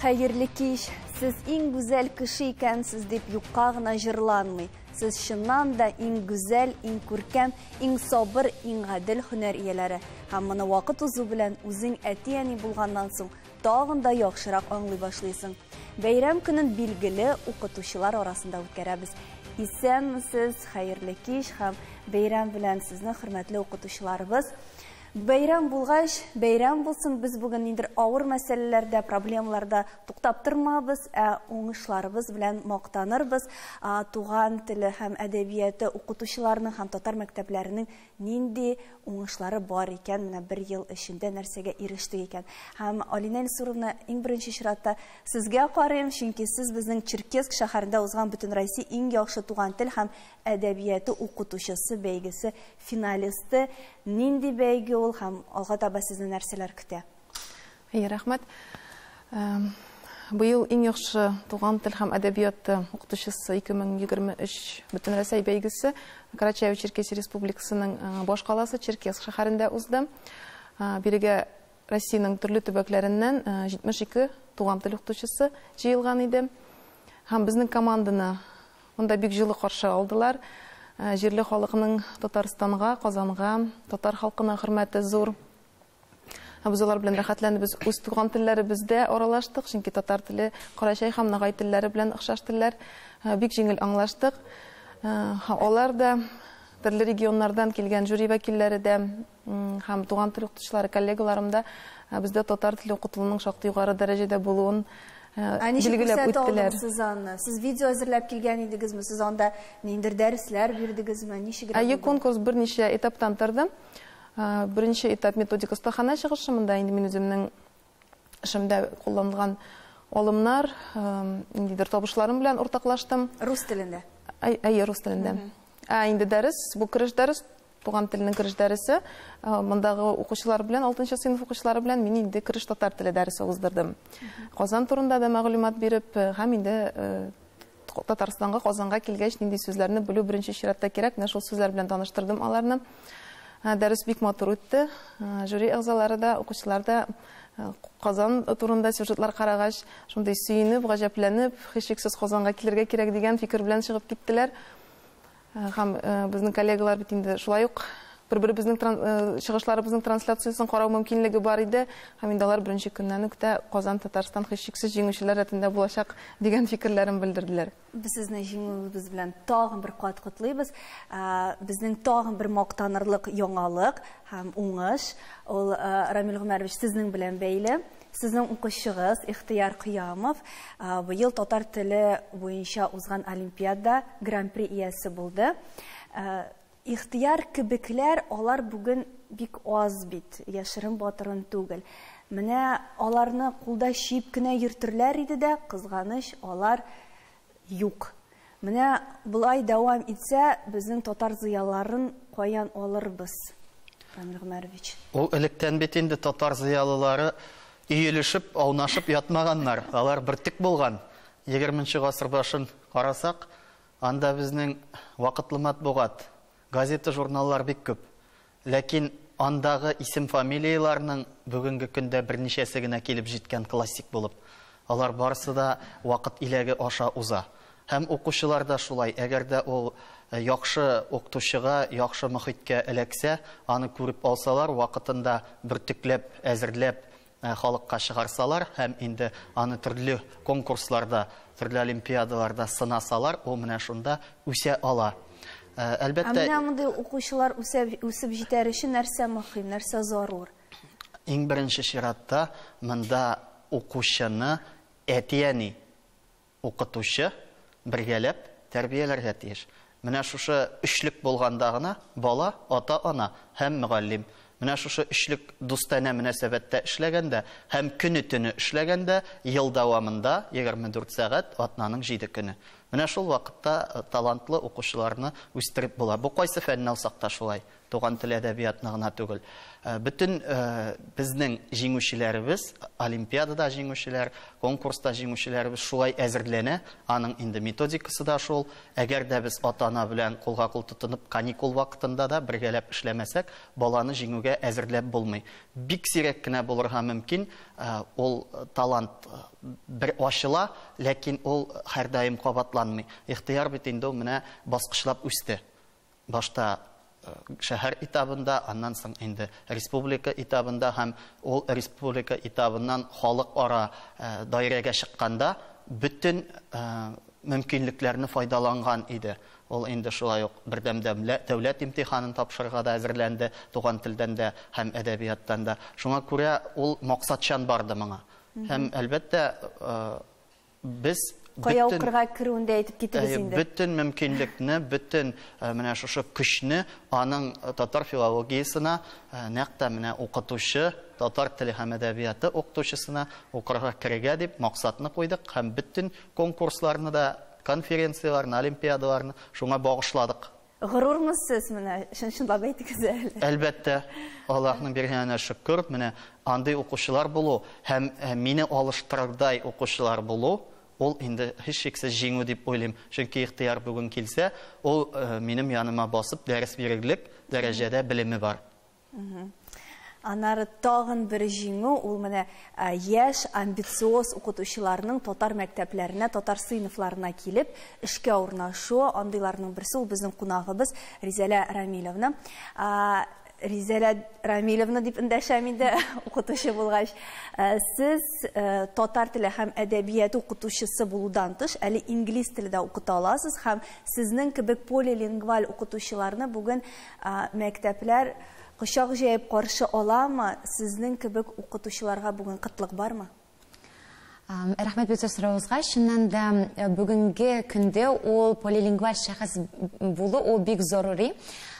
Хәерле кич! Сез иң гүзәл кеше икәнсез дип юкка гына җырланмый. Сез чыннан да иң гүзәл, иң күркәм, иң сабыр, иң гадел һөнәр ияләре. Һәм моны вакыт узу белән үзең әти-әни булганнан соң тагын да яхшырак аңлый башлыйсың. Бәйрәм көнен билгеле укытучылар арасында үткәрәбез. Исәнмесез, хәерле кич һәм бәйрәм белән сезне, хөрмәтле укытучыларыбыз. Бәйрәм булгач, бәйрәм булсын, без бүген ниндидер авыр мәсьәләләрдә, проблемаларда туктап тормабыз, ә уңышларыбыз белән мактанырбыз. Туган теле һәм әдәбияты укытучыларының һәм татар мәктәпләренең нинди уңышлары бар икән, менә бер ел эчендә нәрсәгә ирештек икән. Һәм Алинә Илсуровна, иң беренче чиратта сезгә карыйм, чөнки сез безнең Черкесск шәһәрендә узган Бөтенроссия иң яхшы туган тел һәм әдәбияты укытучысы бәйгесе финалисты. Нинди бәйге ул һәм алга таба сезне нәрсәләр көтә? Әйе, рәхмәт. Быел иң яхшы туган тел һәм әдәбияты укытучысы 2023 Бөтенрәсәй бәйгесе Карачаево-Черкесия Республикасының баш каласы Черкесск шәһәрендә узды. Бирегә Россиянең төрле төбәкләреннән 72 туган тел укытучысы җыелган иде. Һәм безнең команданы монда бик җылы каршы алдылар. Җирле халыкның Татарстанга, Казанга, татар халкына хөрмәте зур. Без алар белән рәхәтләнеп без үз туган телләребездә аралаштык, чөнки татар теле карачай һәм нагай телләре белән охшаш телләр. Бик җиңел аңлаштык. Алар да төрле регионнардан килгән жюри вәкилләре дә һәм туган тел укытучылары, коллегаларым да бездә татар теле укытылуның шактый югары дәрәҗәдә булуын Ә ничек билгеләп күрсәтә үттеләр. алдыгыз сез аны? Сез видео әзерләп килгән идегезме? Сез анда ниндидер дәресләр бирдегезме? Ничегрәк Әйе, булды? конкурс берничә этаптан торды. Беренче этап методик остаханә чыгышы. Монда инде мин үземнең эшемдә кулланылган алымнар, ниндидер табышларым белән уртаклаштым. Рус телендә? Әйе, рус телендә. Ә инде дәрес, бу кереш дәрес, туган теленең кереш дәресе. Мондагы укучылар белән, 6 сыйныф укучылары белән мин инде кереш татар теле дәресе уздырдым. Казан турында да мәгълүмат биреп, һәм инде Татарстанга, Казанга килгәч, нинди сүзләрне белү беренче чиратта кирәк, менә шул сүзләр белән таныштырдым аларны. Дәрес бик матур үтте. Жюри әгъзалары да, укучылар да Казан турында сюжетлар карагач, шундый сөенеп, гаҗәпләнеп, һичшиксез Казанга килергә кирәк дигән фикер белән чыгып киттеләр. Һәм безнең коллегалар бит инде шулай ук бер-беребезнең чыгышларыбызның трансляциясен карау мөмкинлеге бар иде. Һәм инде алар беренче көннән үк тә Казан, Татарстан һичшиксез җиңүчеләр рәтендә булачак дигән фикерләрен белдерделәр. Без сезне җиңүебез белән тагын бер кат котлыйбыз. Безнең тагын бер мактанырлык яңалык һәм уңыш ул, Рамил Гомәрович, сезнең белән бәйле. Сезнең укучыгыз Ихтыяр Кыямов быел татар теле буенча узган олимпиада гран-при иясе булды. Ихтыяр кебекләр алар бүген бик аз бит, яшерен батырын түгел. Менә аларны кулда чиеп кенә йөртерләр иде дә, кызганыч, алар юк. Менә болай дәвам итсә, безнең татар зыяларын каян алырбыз, Рамил Гомәрович? Ул электән бит инде татар зыялылары өелешеп, аунашып ятмаганнар. Алар бертек булган. 20 гасыр башын карасак, анда безнең вакытлы матбугат, газета, журналлар бик күп. Ләкин андагы исем-фамилияләрнең бүгенге көндә берничәсе генә килеп җиткән классик булып. Алар барысы да вакыт иләге аша уза. Һәм укучылар да шулай, әгәр дә ул яхшы укытучыга, яхшы мохиткә эләксә, аны күреп алсалар, вакытында бөртекләп, әзерләп халыкка чыгарсалар һәм инде аны төрле конкурсларда, төрле олимпиадаларда сынасалар, ул менә шунда үсә ала. Әлбәттә, Ә менә мондый укучылар үсеп җитәр өчен нәрсә мөһим, нәрсә зарур? Иң беренче чиратта монда укучыны әти-әни, укытучы бергәләп тәрбияләргә тиеш. Менә шушы өчлек булганда гына бала, ата-ана һәм мөгаллим. Менә шушы өчлек дустанә мөнәсәбәттә эшләгәндә һәм көне-төне эшләгәндә ел дәвамында 24 сәгать, атнаның 7 көне. Менә шул вакытта талантлы укучыларны үстереп була. Бу кайсы фәнне алсак та шулай. Туган тел әдәбиятны гына түгел. Бөтен безнең җиңүчеләребез, олимпиадада җиңүчеләр, конкурста җиңүчеләребез шулай әзерләнә. Аның инде методикасы да шул. Әгәр дә без ата-ана белән кулга-кул тотынып каникул вакытында да бергәләп эшләмәсәк, баланы җиңүгә әзерләп булмый. Бик сирәк кенә булырга мөмкин, ул талант бер ачыла, ләкин ул һәрдаим кабатланмый. Ихтыяр бит инде ул менә баскычлап үсте. Башта шәһәр этабында, аннан соң инде республика этабында һәм ул республика этабыннан халыкара даирәгә чыкканда бөтен мөмкинлекләрне файдаланган иде. Ул инде шулай ук бердәм дәүләт имтиханын тапшырырга да әзерләнде, туган телдән дә һәм әдәбияттан да. Шуңа күрә ул максатчан барды моңа. Һәм әлбәттә, без Кая укырга керүен дә әйтеп китегез инде. Бөтен мөмкинлекне, бөтен менә шушы көчне аның татар филологиясенә, нәкъ тә менә укытучы, татар теле һәм әдәбияты укытучысына укырга керергә дип максатны куйдык һәм бөтен конкурсларны да, конференцияләрне, олимпиадаларны шуңа багышладык. Горур сез менә чын-чынлап әйтегез әле. Әлбәттә, Аллаһның биргәненә шөкер, менә андый укучылар булу һәм мине алыштырырдай укучылар булу, ул инде һичшиксез җиңү дип уйлыйм. Чөнки Ихтыяр бүген килсә, ул минем яныма басып дәрес бирерлек дәрәҗәдә белеме бар. Аннары тагын бер җиңү, ул менә яшь, амбициоз укытучыларның татар мәктәпләренә, татар сыйныфларына килеп эшкә урнашу. Андыйларның берсе ул безнең кунагыбыз Ризәлә Рамилевна. Ризәлә Рамилевна дип эндәшәм инде, укытучы булгач. Сез татар теле һәм әдәбияты укытучысы булудан тыш, әле инглиз теле дә укыта аласыз һәм сезнең кебек полилингваль укытучыларны бүген мәктәпләр кочак җәеп каршы аламы? Сезнең кебек укытучыларга бүген кытлык бармы? Рәхмәт бик зур соравыгызга. Чыннан да бүгенге көндә ул полилингваль шәхес булу ул бик зарури.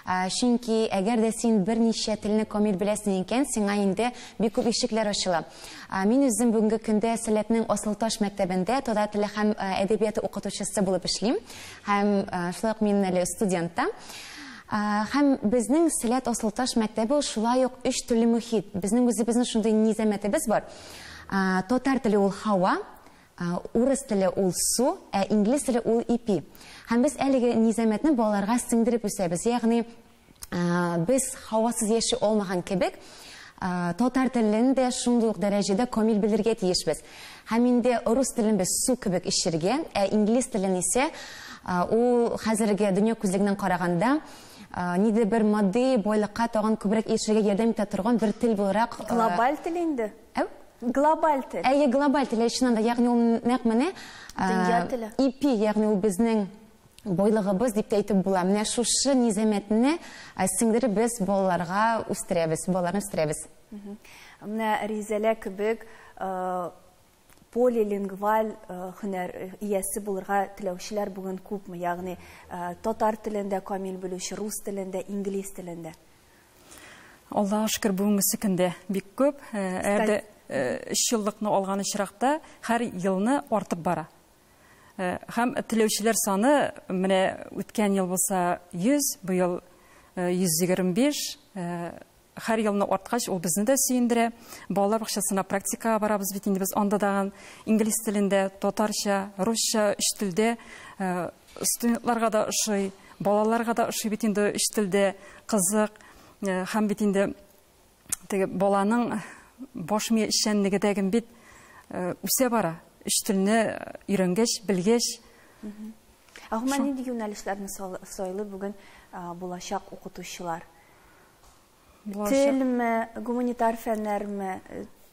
Чөнки әгәр дә син берничә телне камил беләсең икән, сиңа инде бик күп ишекләр ачыла. Мин үзем бүгенге көндә Сәләтнең Асылташ мәктәбендә татар теле һәм әдәбияты укытучысы булып эшлим. Һәм шулай ук мин әле студент та. Һәм безнең Сәләт Асылташ мәктәбе ул шулай ук өч төрле мөхит. Безнең үзебезнең шундый низамәтебез бар. Татар теле ул һава, урыс теле ул су, ә инглиз теле ул ипи. Һәм без әлеге низамәтне балаларга сеңдереп үсәбез. Ягъни без һавасыз яши алмаган кебек, татар телен дә шундый ук дәрәҗәдә камил белергә тиешбез. Һәм инде рус телен без су кебек эчергә, ә инглиз телен исә ул хәзерге дөнья күзлегеннән караганда ниндидер бер матди байлыкка тагын күбрәк ирешергә ярдәм итә торган бер тел буларак. Глобаль тел инде. Әү? Глобаль тел. Әйе, глобаль тел, чыннан да, ягъни ул нәкъ менә дөнья теле. ипи, ягъни ул безнең байлыгыбыз дип тә әйтеп була. Менә шушы низамәтне сеңдереп без балаларга үстерәбез, балаларны үстерәбез. Менә Ризәлә кебек полилингваль һөнәр иясе булырга теләүчеләр бүген күпме? Ягъни татар телендә камил белүче, рус телендә, инглиз телендә. Аллаһка шөкер, бүгенге көндә бик күп. Әгәр 3 еллыкны алган очракта һәр елны артып бара. Һәм теләүчеләр саны менә үткән ел булса 100, быел 125, һәр елны арткач, ул безне дә сөендерә. Балалар бакчасына практикага барабыз бит инде без анда дагы инглиз телендә, татарча, русча, өч телдә студентларга да ошый, балаларга да ошый бит инде өч телдә кызык. Һәм бит инде теге баланың баш мие эшчәнлеге дә бит үсә бара. Өч телне өйрәнгәч, белгәч. Ә гомумән нинди юнәлешләрне сайлый бүген булачак укытучылар? Телме, гуманитар фәннәрме,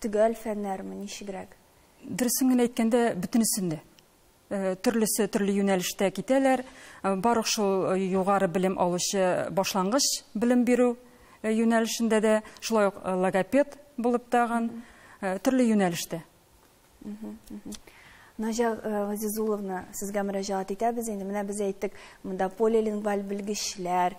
төгәл фәннәрме, ничегрәк? Дөресен генә әйткәндә, бөтенесен дә. Төрлесе төрле юнәлештә китәләр. Барлык шул югары белем алучы башлангыч белем бирү юнәлешендә дә, шулай ук логопед булып тагын төрле юнәлештә. Наҗа Газизулловна, сезгә мөрәҗәгать итәбез инде. Менә без әйттек, монда полилингваль белгечләр,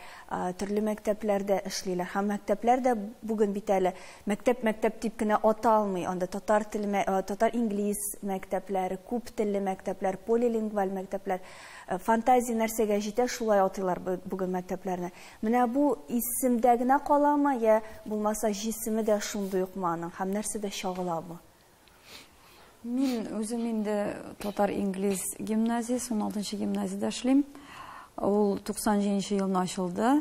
төрле мәктәпләрдә эшлиләр. Һәм мәктәпләр дә бүген бит әле мәктәп мәктәп дип кенә аталмый. Анда татар теле, татар-инглиз мәктәпләре, күп телле мәктәпләр, полилингваль мәктәпләр. Фантазия нәрсәгә җитә, шулай атыйлар бүген мәктәпләрне. Менә бу исемдә генә каламы, я булмаса җисеме дә шундый укмы аның һәм нәрсәдә чагыла бу? Мин үзем инде татар-инглиз гимназиясе, 16-нчы гимназиядә эшлим. Ул 97 елны ачылды.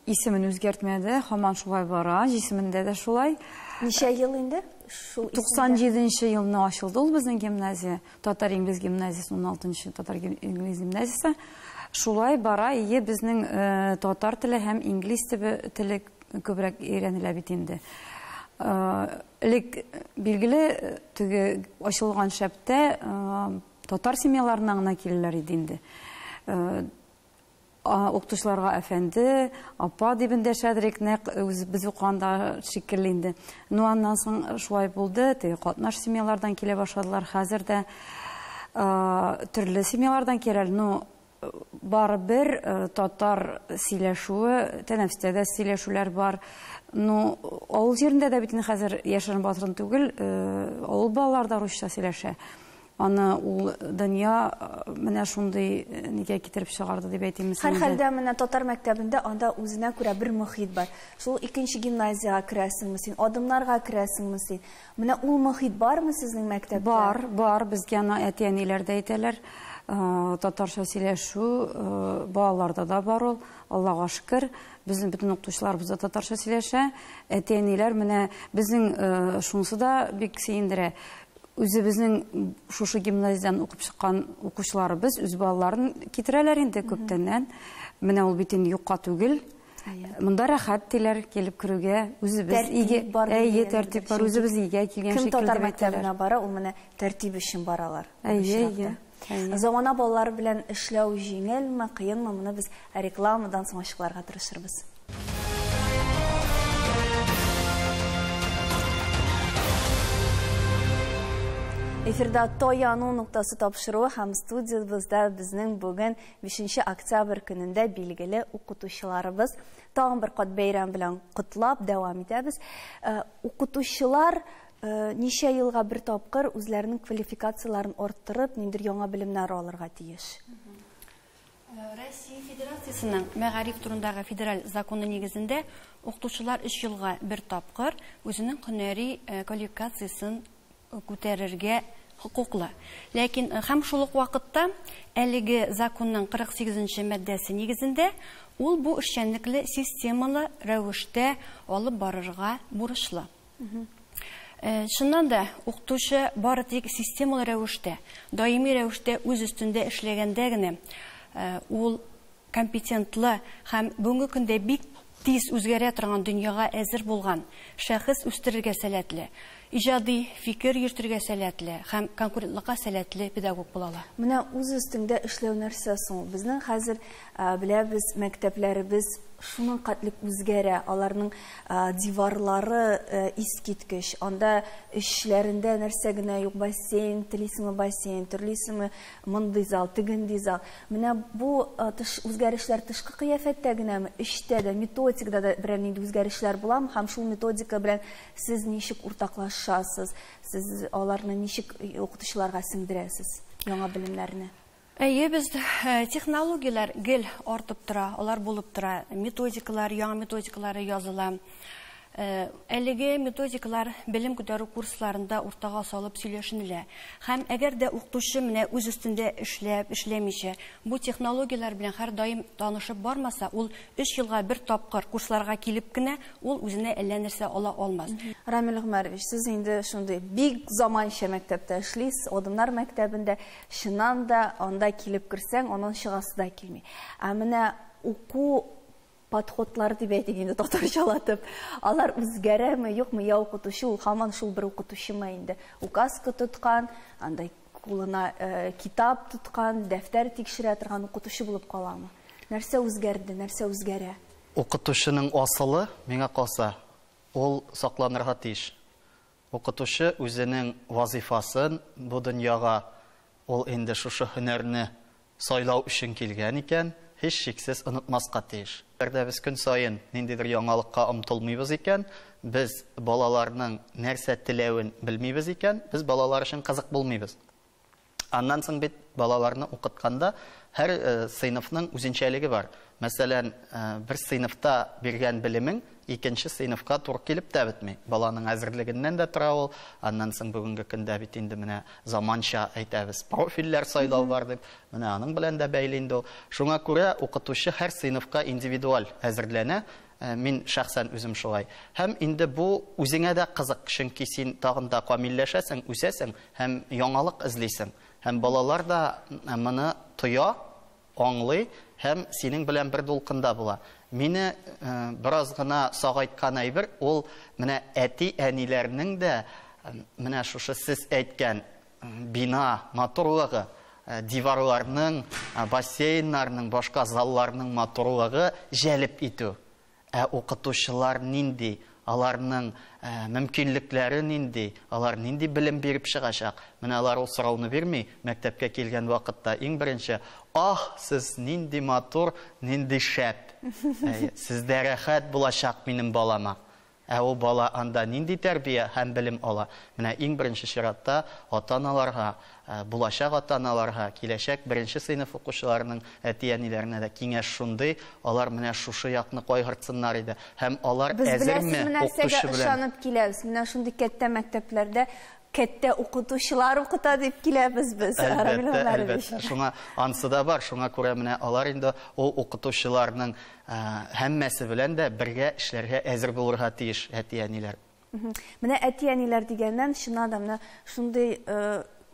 Исемен үзгәртмәде, һаман шулай бара, җисемендә дә шулай. Ничә ел инде? Шул исемдә? 97 елны ачылды ул безнең гимназия, татар-инглиз гимназиясе, 16-нчы татар-инглиз гимназиясе. Шулай бара, ие, безнең татар теле һәм инглиз теле күбрәк өйрәнелә бит инде. Элек билгеле теге ачылган шәптә татар семьяларына гына киләләр иде инде. Укытучыларга әфәнде, апа дип эндәшәдер, нәкъ үз без укыганда шикелле инде. Ну, аннан соң шулай булды, теге катнаш семьялардан килә башладылар. Хәзер дә төрле семьялардан киләләр. Ну, барыбер татар сөйләшүе, тәнәфестә дә сөйләшүләр бар. Ну, авыл җирендә дә бит инде хәзер яшерен батырын түгел, авыл балалары да русча сөйләшә. Аны ул дөнья менә шундый нигә китереп чыгарды дип әйтим. Һәр хәлдә менә татар мәктәбендә анда үзенә күрә бер мохит бар. Шул икенче гимназиягә керәсеңме син, адымнарга керәсеңме син? Менә ул мохит бармы сезнең мәктәптә? Бар, бар. Безгә аны әти-әниләр дә әйтәләр. Татарча сөйләшү балаларда да бар ул, Аллага шөкер. Безнең бөтен укытучыларыбыз да татарча сөйләшә. Әти-әниләр менә безнең шунысы да бик сөендерә. Үзебезнең шушы гимназиядән укып чыккан укучыларыбыз үз балаларын китерәләр инде күптәннән. Менә ул бит инде юкка түгел. Монда рәхәт диләр килеп керүгә. Үзебез Тәртип бар әйе, дигән тәртип бар. чөнки Үзебез өйгә килгән Кем шикелле татар дип әйтәләр. мәктәбенә бара, ул менә тәртип өчен баралар. Әйе, Очракта. әйе, әйе. Замана балалары белән эшләү җиңелме, кыенмы, моны без рекламадан соң ачыкларга тырышырбыз. Эфирда Таяну ноктасы тапшыруы һәм студиябездә безнең бүген 5 октябрь көнендә билгеле укытучыларыбыз тагын бер кат бәйрәм белән котлап дәвам итәбез. Укытучылар ничә елга бер тапкыр үзләренең квалификацияләрен арттырып, ниндидер яңа белемнәр алырга тиеш? Россия Федерациясенең мәгариф турындагы федераль законы нигезендә укытучылар 3 елга бер тапкыр үзенең һөнәри квалификациясен күтәрергә хокуклы. Ләкин һәм шул ук вакытта әлеге законның 48 маддәсе нигезендә ул бу эшчәнлекле системалы рәвештә алып барырга бурычлы. Чыннан да укытучы бары тик системалы рәвештә, даими рәвештә үз өстендә эшләгәндә генә ул компетентлы һәм бүгенге көндә бик тиз үзгәрә торган дөньяга әзер булган шәхес үстерергә сәләтле, иҗади фикер йөртергә сәләтле һәм конкурентлыкка сәләтле педагог була ала. Менә үз өстеңдә эшләү нәрсә соң? Безнең хәзер беләбез, мәктәпләребез шуның катлек үзгәрә, аларның диварлары искиткеч, анда эчләрендә нәрсә генә юк, бассейн, телисеңме бассейн, төрлисеңме мондый зал, тегендей зал. Менә бу үзгәрешләр тышкы кыяфәттә генәме, эчтә дә, методикада да берәр нинди үзгәрешләр буламы? Һәм шул методика белән сез ничек уртаклашасыз, сез аларны ничек укытучыларга сеңдерәсез, яңа белемнәрне? Әйе, без технологияләр гел артып тора, алар булып тора, методикалар, яңа методикалары языла. Әлеге методикалар белем күтәрү курсларында уртага салып сөйләшенелә. Һәм әгәр дә укытучы менә үз өстендә эшләп, эшләмичә, бу технологияләр белән һәр даим танышып бармаса, ул 3 елга бер тапкыр курсларга килеп кенә, ул үзенә әллә нәрсә ала алмас. Рамил Гомәрович, сез инде шундый бик заманча мәктәптә эшлисез, Адымнар мәктәбендә, чыннан да анда килеп керсәң, аннан чыгасы да килми. Ә менә уку подходлар дип әйтик инде татарчалатып, алар үзгәрәме, юкмы, я укытучы, ул һаман шул бер укытучымы инде? Указка тоткан, анда кулына китап тоткан, дәфтәр тикшерә торган укытучы булып каламы? Нәрсә үзгәрде, нәрсә үзгәрә? Укытучының асылы, миңа калса, ул сакланырга тиеш. Укытучы үзенең вазифасын бу дөньяга ул инде шушы һөнәрне сайлау өчен килгән икән, һичшиксез онытмаска тиеш. Әгәр дә без көн саен ниндидер яңалыкка омтылмыйбыз икән, без балаларның нәрсә теләвен белмибез икән, без балалар өчен кызык булмыйбыз. Аннан соң бит балаларны укытканда һәр сыйныфның үзенчәлеге бар. Мәсәлән, бер сыйныфта биргән белемең икенче сыйныфка туры килеп тә бетми. Баланың әзерлегеннән дә тора ул. Аннан соң бүгенге көндә бит инде менә заманча әйтәбез, профильләр сайлау бар дип, менә аның белән дә бәйле инде ул. Шуңа күрә укытучы һәр сыйныфка индивидуаль әзерләнә. Мин шәхсән үзем шулай. Һәм инде бу үзеңә дә кызык, чөнки син тагын да камилләшәсең, үсәсең һәм яңалык эзлисең. Һәм балалар да моны тоя, аңлый һәм синең белән бер дулкында була. Мине бераз гына сагайткан әйбер ул менә әти-әниләрнең дә менә шушы сез әйткән бина матурлыгы, диварларның, бассейннарның, башка залларның матурлыгы җәлеп итү. Ә укытучылар нинди, аларның мөмкинлекләре нинди, алар нинди белем биреп чыгачак. Менә алар ул сорауны бирми, мәктәпкә килгән вакытта иң беренче, "Ах, сез нинди матур, нинди шәп. Сездә рәхәт булачак минем балама." Ә ул бала анда нинди тәрбия һәм белем ала. Менә иң беренче чиратта ата-аналарга, булачак ата-аналарга, киләчәк беренче сыйныф укучыларының әти-әниләренә дә киңәш шундый, алар менә шушы якны кайгыртсыннар иде. Һәм алар әзерме укытучы белән? Ышанып киләбез. Менә шундый кәттә мәктәпләрдә кәттә укытучылар укыта дип киләбез без. Әлбәттә, әлбәттә. Шуңа ансы да бар. Шуңа күрә менә алар инде ул укытучыларның һәммәсе белән дә бергә эшләргә әзер булырга тиеш әти-әниләр. Менә әти-әниләр дигәннән, чыннан да менә шундый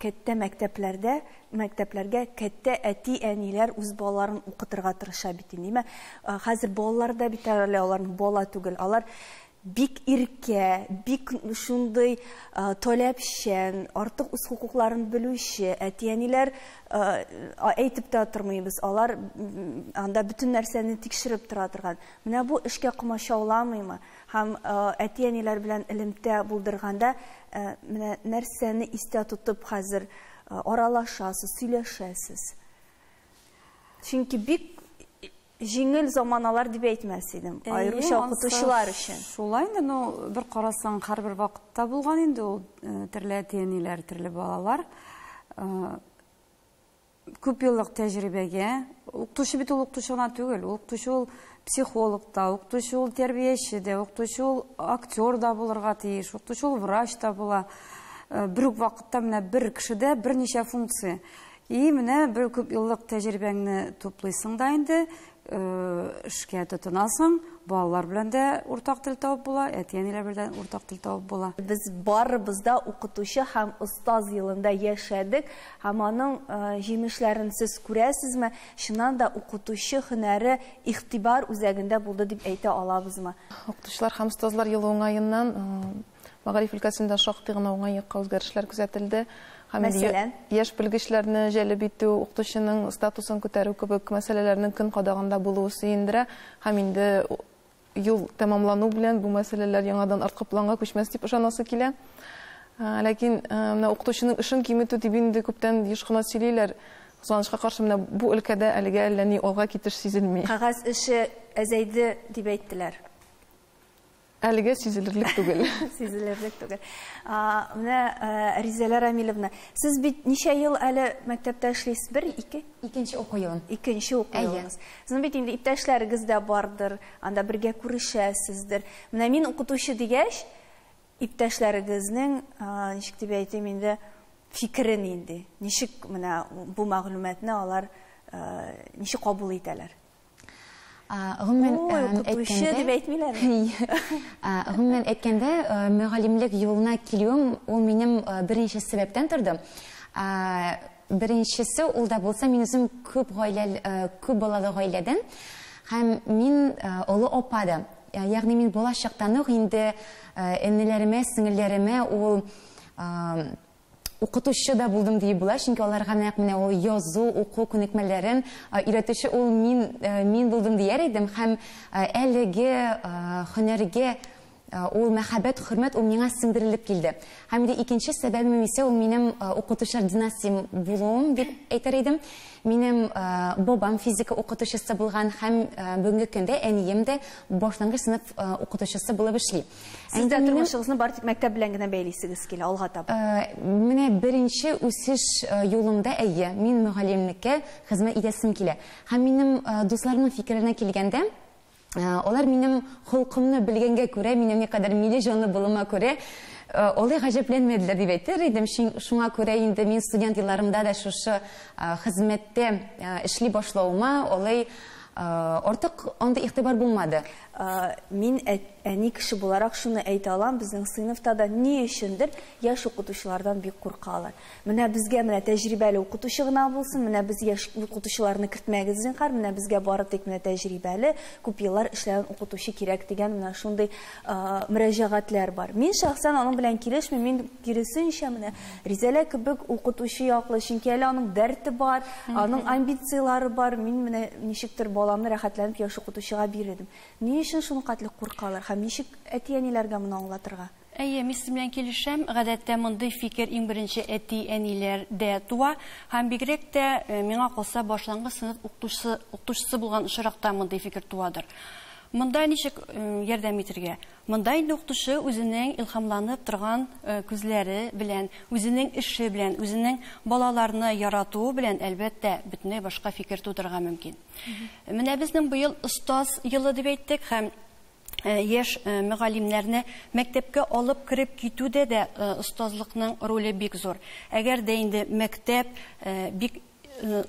кәттә мәктәпләрдә, мәктәпләргә кәттә әти-әниләр үз балаларын укытырга тырыша бит инде. Димәк, хәзер балалар да бит әле аларның бала түгел. Алар бик иркә, бик шундый таләпчән, артык үз хокукларын белүче әти-әниләр әйтеп тә тормыйбыз. Алар анда бөтен нәрсәне тикшереп тора торган. Менә бу эшкә комачауламыймы? Һәм әти-әниләр белән элемтә булдырганда менә нәрсәне истә тотып хәзер аралашасыз, сөйләшәсез? Чөнки бик җиңел заманалар дип әйтмәс идем, аеруча укытучылар өчен. Шулай инде, ну, бер карасаң, һәрбер вакытта булган инде ул төрле әти-әниләр, төрле балалар. Күп еллык тәҗрибәгә, укытучы бит ул укытучы гына түгел, укытучы ул психолог та, укытучы ул тәрбияче дә, укытучы ул актер да булырга тиеш, укытучы ул врач та була. Бер үк вакытта менә бер кешедә берничә функция. И менә бер күп еллык тәҗрибәңне туплыйсың да инде, эшкә тотынасың, балалар белән дә уртак тел табып була, әти-әниләр белән уртак тел табып була. Без барыбыз да укытучы һәм остаз елында яшәдек, һәм аның җимешләрен сез күрәсезме? Чыннан да укытучы һөнәре игътибар үзәгендә булды дип әйтә алабызмы? Укытучылар һәм остазлар елы уңаеннан мәгариф өлкәсендә шактый гына уңай якка үзгәрешләр күзәтелде. Мәсәлән, яшь белгечләрне җәлеп итү, укытучының статусын күтәрү кебек мәсьәләләрнең көн кадагында булуы сөендерә. Һәм инде юл тәмамлану белән бу мәсьәләләр яңадан арткы планга күчмәс дип ышанасы килә. Ләкин менә укытучының эшен киметү дип инде күптән еш кына сөйлиләр. Кызганычка каршы, менә бу өлкәдә әлегә әллә ни алга китеш сизелми. Кәгазь эше әзәйде дип әйттеләр. Әлегә сизелерлек түгел. Сизелерлек түгел. Менә Ризәлә Рамилевна, сез бит ничә ел әле мәктәптә эшлисез? Бер, ике? Икенче уку елым. Икенче уку елыгыз. Сезнең бит инде иптәшләрегез дә бардыр, анда бергә күрешәсездер. Менә мин укытучы дигәч, иптәшләрегезнең, ничек дип әйтим инде, фикере нинди? Ничек менә бу мәгълүматны алар ничек кабул итәләр? Гомумән укытучы дип әйтмиләр. Гомумән әйткәндә, мөгаллимлек юлына килүем ул минем берничә сәбәптән торды. Беренчесе ул да булса, мин үзем күп гаилә, күп балалы гаиләдән һәм мин олы апа да. Ягъни мин бала чактан ук инде энеләремә, сеңелләремә ул укытучы да булдым диеп була, чөнки аларга нәкъ менә ул язу, уку күнекмәләрен өйрәтүче ул мин булдым дияр идем. Һәм әлеге һөнәргә Ул мәхәббәт, хөрмәт ул миңа сеңдерелеп килде. Һәм инде икенче сәбәбем исә ул минем укытучылар династиям булуым дип әйтер идем. Минем бабам физика укытучысы булган һәм бүгенге көндә әнием дә башлангыч сыйныф укытучысы булып эшли. Сез дә тормышыгызны бары тик мәктәп белән генә бәйлисегез килә, алга таба. Менә беренче үсеш юлымда әйе, мин мөгаллимлеккә хезмәт итәсем килә. Һәм минем дусларымның фикеренә килгәндә, алар минем холкымны белгәнгә күрә, минем никадәр милли җанлы булуыма күрә, алай гаҗәпләнмәделәр дип әйтер идем. Шуңа күрә инде мин студент елларымда да шушы хезмәттә эшли башлавыма алай артык андый игътибар булмады. Мин әни кеше буларак шуны әйтә алам, безнең сыйныфта да ни өчендер яшь укытучылардан бик куркалар. Менә безгә менә тәҗрибәле укытучы гына булсын, менә без яшь укытучыларны кертмәгез зинһар, менә безгә бары тик менә тәҗрибәле, күп еллар эшләгән укытучы кирәк дигән менә шундый мөрәҗәгатьләр бар. Мин шәхсән аның белән килешмим, мин киресенчә менә Ризәлә кебек укытучы яклы, чөнки әле аның дәрте бар, аның амбицияләре бар. Мин менә ничектер баламны рәхәтләнеп яшь укытучыга бирдем. Ни өчен шуның кадәр куркалар һәм ничек әти-әниләргә моны аңлатырга? Әйе, мин сезнең белән килешәм. Гадәттә мондый фикер иң беренче әти-әниләрдә туа һәм бигрәк тә миңа калса башлангыч сыйныф укытучысы булган очракта мондый фикер туадыр. Монда ничек ярдәм итергә? Монда инде укытучы үзенең илһамланып торган күзләре белән, үзенең эше белән, үзенең балаларны яратуы белән әлбәттә бөтенләй башка фикер тудырырга мөмкин. Менә безнең быел остаз елы дип әйттек һәм яшь мөгаллимнәрне мәктәпкә алып кереп китүдә дә остазлыкның роле бик зур. Әгәр дә инде мәктәп бик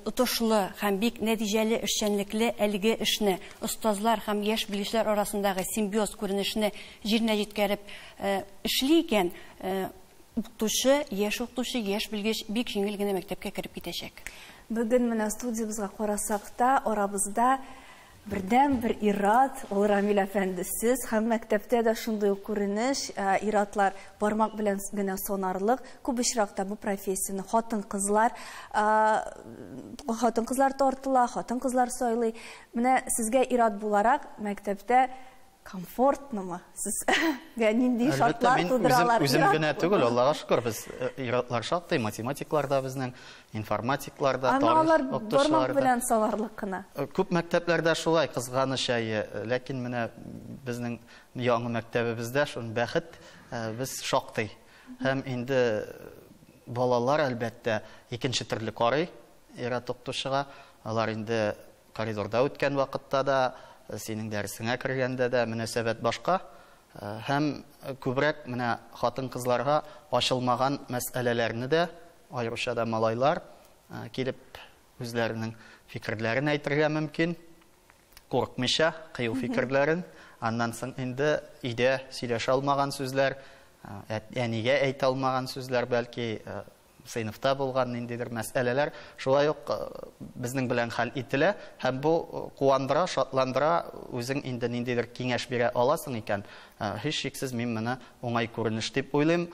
отышлы һәм бик нәтиҗәле эшчәнлекле әлеге эшне остазлар һәм яшь белгечләр арасындагы симбиоз күренешне җиренә җиткереп эшли икән, укытучы, яшь укытучы, яшь белгеч бик җиңел генә мәктәпкә кереп китәчәк. Бүген менә студиябезгә карасак та, арабызда бердән бер ир-ат, ул Рамил әфәнде, сез һәм мәктәптә дә шундый ук күренеш, ир-атлар бармак белән генә санарлык. Күп очракта бу профессияне хатын-кызлар тартыла, хатын-кызлар сайлый. Менә сезгә ир-ат буларак мәктәптә комфортнымы? Сезгә нинди шартлар тудыралар? Үзем генә түгел, Аллага шөкер, без ир-атлар шактый, математиклар да безнең, информатиклар да, тарих укытучылар да. Бармак белән санарлык кына. Күп мәктәпләрдә шулай, кызганыч, әйе, ләкин менә безнең яңа мәктәбебездә шул бәхет, без шактый. Һәм инде балалар әлбәттә икенче төрле карый ир-ат укытучыга. Алар инде коридорда үткән вакытта да, синең дәресеңә кергәндә дә мөнәсәбәт башка. Һәм күбрәк менә хатын-кызларга ачылмаган мәсьәләләрне дә, аеруча да малайлар килеп үзләренең фикерләрен әйтергә мөмкин, курыкмыйча, кыю фикерләрен. Аннан соң инде өйдә сөйләшә алмаган сүзләр, әнигә әйтә алмаган сүзләр, бәлки сыйныфта булган ниндидер мәсьәләләр шулай ук безнең белән хәл ителә һәм бу куандыра, шатландыра, үзең инде ниндидер киңәш бирә аласың икән, һичшиксез мин моны уңай күренеш дип уйлыйм.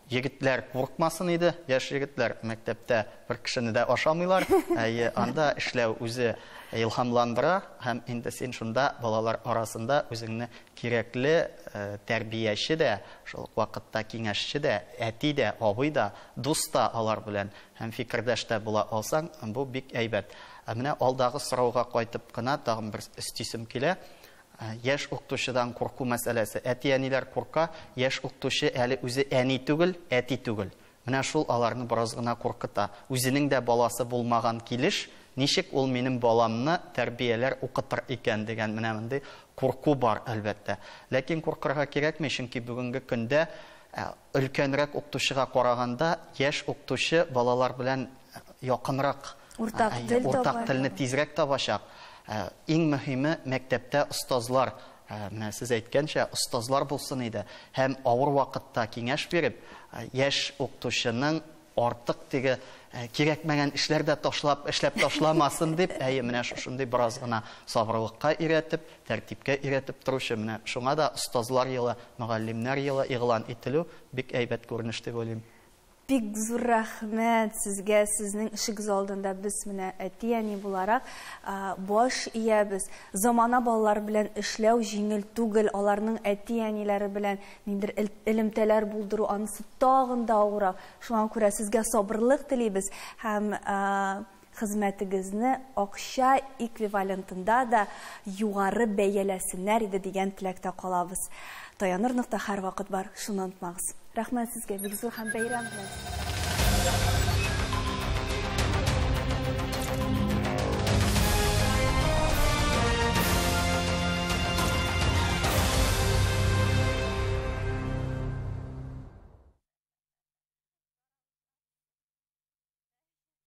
Егетләр куркмасын иде, яшь егетләр мәктәптә бер кешене дә ашамыйлар. Әйе, анда эшләү үзе илһамландыра һәм инде син шунда балалар арасында үзеңне кирәкле тәрбияче дә, шул ук вакытта киңәшче дә, әти дә, абый да, дус та алар белән һәм фикердәш тә була алсаң, бу бик әйбәт. Ә менә алдагы сорауга кайтып кына тагын бер өстисем килә. Яшь укытучыдан курку мәсьәләсе. Әти-әниләр курка, яшь укытучы әле үзе әни түгел, әти түгел. Менә шул аларны бераз гына куркыта. Үзенең дә баласы булмаган килеш, ничек ул минем баламны тәрбияләр укытыр икән дигән менә мондый курку бар әлбәттә. Ләкин куркырга кирәкми, чөнки бүгенге көндә өлкәнрәк укытучыга караганда яшь укытучы балалар белән якынрак, уртак телне тизрәк табачак. Иң мөһиме мәктәптә остазлар, менә сез әйткәнчә, остазлар булсын иде һәм авыр вакытта киңәш биреп, яшь укытучының артык теге кирәкмәгән эшләрдә ташлап, эшләп ташламасын дип, әйе, менә шушындый бераз гына сабырлыкка өйрәтеп, тәртипкә өйрәтеп торучы, менә шуңа да остазлар елы, мөгаллимнәр елы игълан ителү бик әйбәт күренеш дип уйлыйм. Бик зур рәхмәт сезгә, сезнең эшегез алдында без менә әти-әни буларак баш иябез. Замана балалары белән эшләү җиңел түгел, аларның әти-әниләре белән ниндидер элемтәләр булдыру анысы тагын да авыррак. Шуңа күрә сезгә сабырлык телибез һәм хезмәтегезне акча эквивалентында да югары бәяләсеннәр иде дигән теләктә калабыз. Таяныр нокта һәрвакыт бар, шуны онытмагыз. Рәхмәт сезгә, бик зур һәм бәйрәм белән.